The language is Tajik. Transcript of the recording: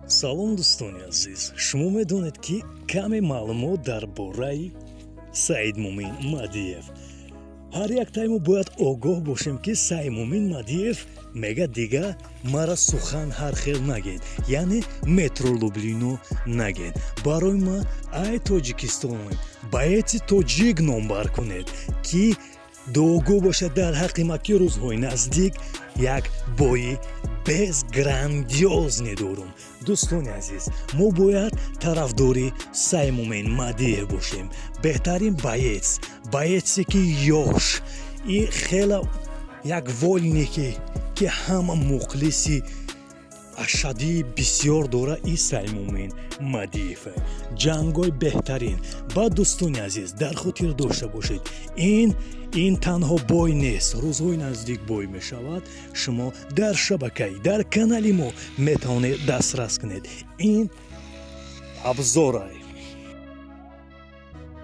Салом, дӯстони азиз! Шумо медонед, ки каме маълумот дар бораи Саидмумин Мадиев. Ҳар яктаи мо бояд огоҳ бошем, ки Саидмумин Мадиев мега: «Дига мара сухан ҳар хел нагед, яъне метро Люблино нагед. Барои ман ай Тоҷикистон боец и тоҷик номбар кунед, ки дуогӯ бошад дар ҳаққи ма, ки рӯзҳои наздик як бой и без грандиозный дорум». Дӯстони азиз, мо бояд тарафдори Саймумин Мадиев бошем. Беҳтарин боец, боец е ки ёш и хела як вольник е ки ҳама мухлиси ашадии бисёр дора, и Саймумин Мадиев, ҷангҳои беҳтарин. Баъд, дӯстони азиз, дар хотир дошта бошед, ин танҳо бой нест, рӯзҳои наздик бой мешавад. Шумо дар шабакаи, дар канали мо метавонед дастрас кунед. Ин абзорай.